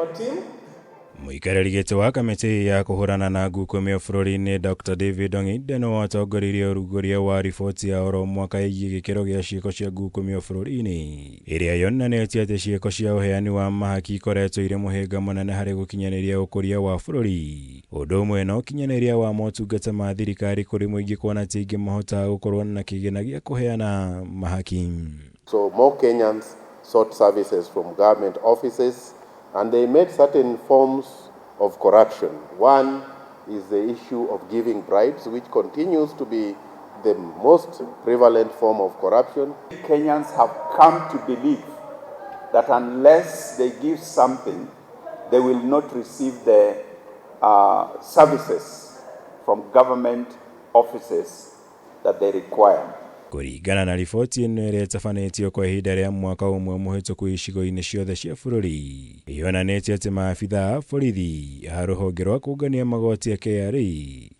our team. Mũikarĩri gĩtĩ wa kamĩtĩ ya kũhũrana na ngukumio bũrũri-inĩ Dr David Ong'inde nĩwe watongoririe ũrugũria wa riboti ya oro mwaka ĩgiĩ gĩkĩro gĩa ciĩko cia ngukumio bũrũri-inĩ ĩrĩa yonanĩtie atĩ ciĩko cia ũheani wa mahaki ikoretwo irĩ mũhĩnga mũnene harĩ gũkinyanĩria ũkũria wa bũrũri ũndũ ũmwe na ũkinyanĩria wa motungata ma thirikari kũrĩ mũingĩ kuona ti aingĩ mahotaga gũkorwo na kĩgĩna gĩa kũheana mahaki. So more Kenyans sought services from government offices and they made certain forms of corruption. One is the issue of giving bribes, which continues to be the most prevalent form of corruption. Kenyans have come to believe that unless they give something, they will not receive the services from government offices that they require. Kũringana na riboti ĩno ĩrĩa ĩtabanĩtio kwa ihinda rĩa mwaka ũmwe mũhĩtũku icigo-inĩ ciothe cia bũrũri, yonanĩtie atĩ maabitha a borithi a rũhonge rwa kũngania magoti a KRA,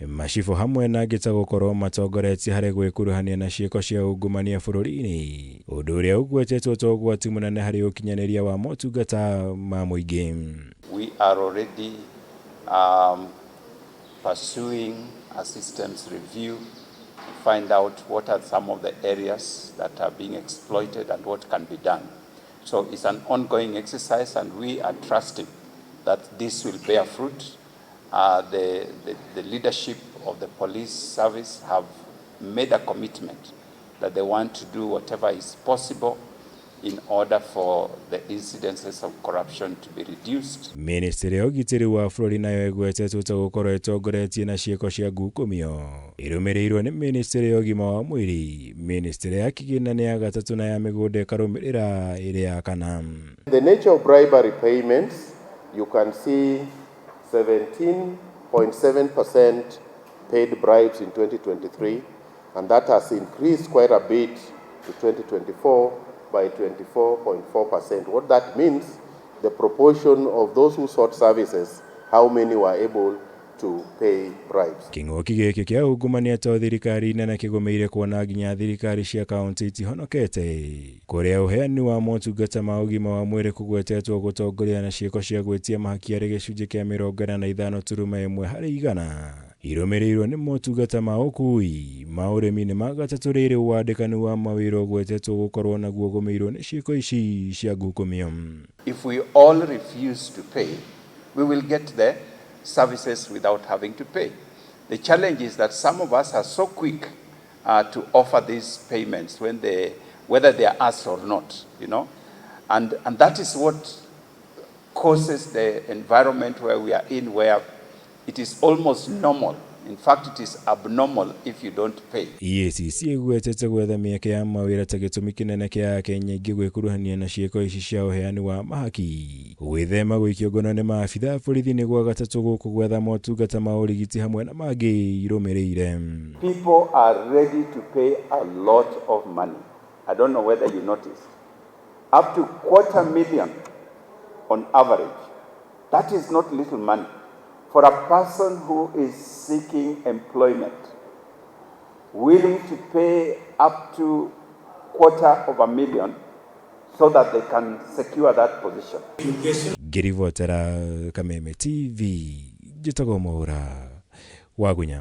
macibũ hamwe na angĩ ta gũkorwo matongoretie harĩ gwĩkuruhania na ciĩko cia ungumania bũrũri-inĩ, ũndũ ũrĩa ũgwetetwo ta ũgwati mũnene harĩ ũkinyanĩria wa motungata ma mũingĩ. We are already pursuing a systems review to find out what are some of the areas that are being exploited and what can be done. So it's an ongoing exercise, and we are trusting that this will bear fruit. The leadership of the police service have made a commitment that they want to do whatever is possible in order for the incidences of corruption to be reduced. Ministry ya ũgitĩri wa bũrũri nayo ĩgwetetwo ta gũkorwo ĩtongoretie na ciĩko cia ngukumio, ĩrũmĩrĩirwo nĩ ministry ya ũgima wa mwĩrĩ, ministry ya kĩgĩna nĩ ya gatatũ na ya mĩgũnda ĩkarũmĩrĩra ĩrĩ ya kana. The nature of bribery payments, you can see 17.7% paid bribes in 2023, and that has increased quite a bit to 2024 by 24.4%. What that means, the proportion of those who sought services, how many were able to pay bribes. Kĩng'ũki gĩkĩ kĩa ungumania to thirikari nene kĩgũmĩire, kuona nginya thirikari cia kaunti itihonokete, kũrĩa ũheani wa motungata ma ũgima wa mwĩrĩ kũgwetetwo gũtongoria na ciĩko cia gwĩtia mahaki arĩ gĩcunjĩ kĩa 45.1 harĩ igana, irũmĩrĩirwo nĩ motungata ma ũkui, ma ũrĩmi nĩ ma gatatũ, rĩrĩ wandĩkani wa mawĩra ũgwetetwo gũkorwo naguo ũgũmĩirwo nĩ ciĩko ici cia ngukumio. If we all refuse to pay, we will get the services without having to pay. The challenge is that some of us are so quick to offer these payments whether they are asked or not. And that is what causes the environment where we are in, where it is almost normal. In fact, it is abnormal if you don't pay. EACC ĩgwetete gwetha mĩeke ya mawĩra ta gĩtũmi kĩnene kĩa Akenya aingĩ gwĩkuruhania na ciĩko ici cia ũheani wa mahaki. Gwĩthema gũikio ngono nĩ maabitha a borithi nĩ gwa gatatũ, gũkũ gwetha motungata ma ũrigiti hamwe na mangĩ irũmĩrĩire. People are ready to pay a lot of money. I don't know whether you noticed. Up to quarter million on average. That is not little money. For a person who is seeking employment, willing to pay up to quarter of a million so that they can secure that position. Ngĩribotera Kameme TV, njĩtagwo Mwaũra Wagunya.